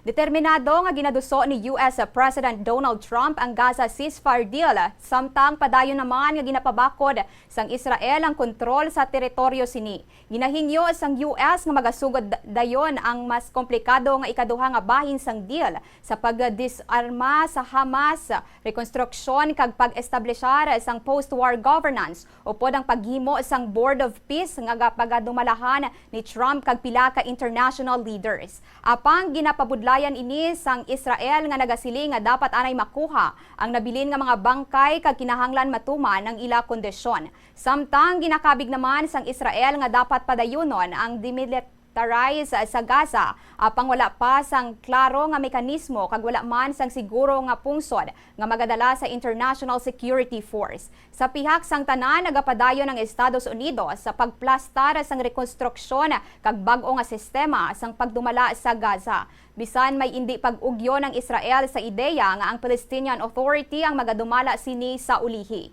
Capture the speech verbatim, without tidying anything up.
Determinado nga ginaduso ni U S President Donald Trump ang Gaza ceasefire deal, samtang padayon naman nga ginapabakod sang Israel ang kontrol sa teritoryo sini. Ginahingyo sang U S nga magasugod d-, dayon ang mas komplikado nga ikaduha nga bahin sang deal sa pagdisarma sa Hamas, rekonstruksyon kag pag-establishar sang post-war governance, upod ang paghimo sang Board of Peace nga ga-, pagadumalahan ni Trump kag pila ka international leaders. Apang ginapabudlayan ini sang Israel nga nagasiling nga dapat anay makuha ang nabilin nga mga bangkay kag kinahanglan matuman ang ila kondisyon. Samtang ginakabig naman sang Israel nga dapat padayunon ang demilitarize sa Gaza, apang wala pa sang klaro nga mekanismo kag wala man sang siguro nga pungsod nga magadala sa International Security Force. Sa pihak sang tanan, nagapadayon ang Estados Unidos sa pagplastar sang rekonstruksyon kag bag-o nga sistema sang pagdumala sa Gaza. Bisan may indi pag-ugyon ang Israel sa ideya nga ang Palestinian Authority ang magadumala sini sa ulihi.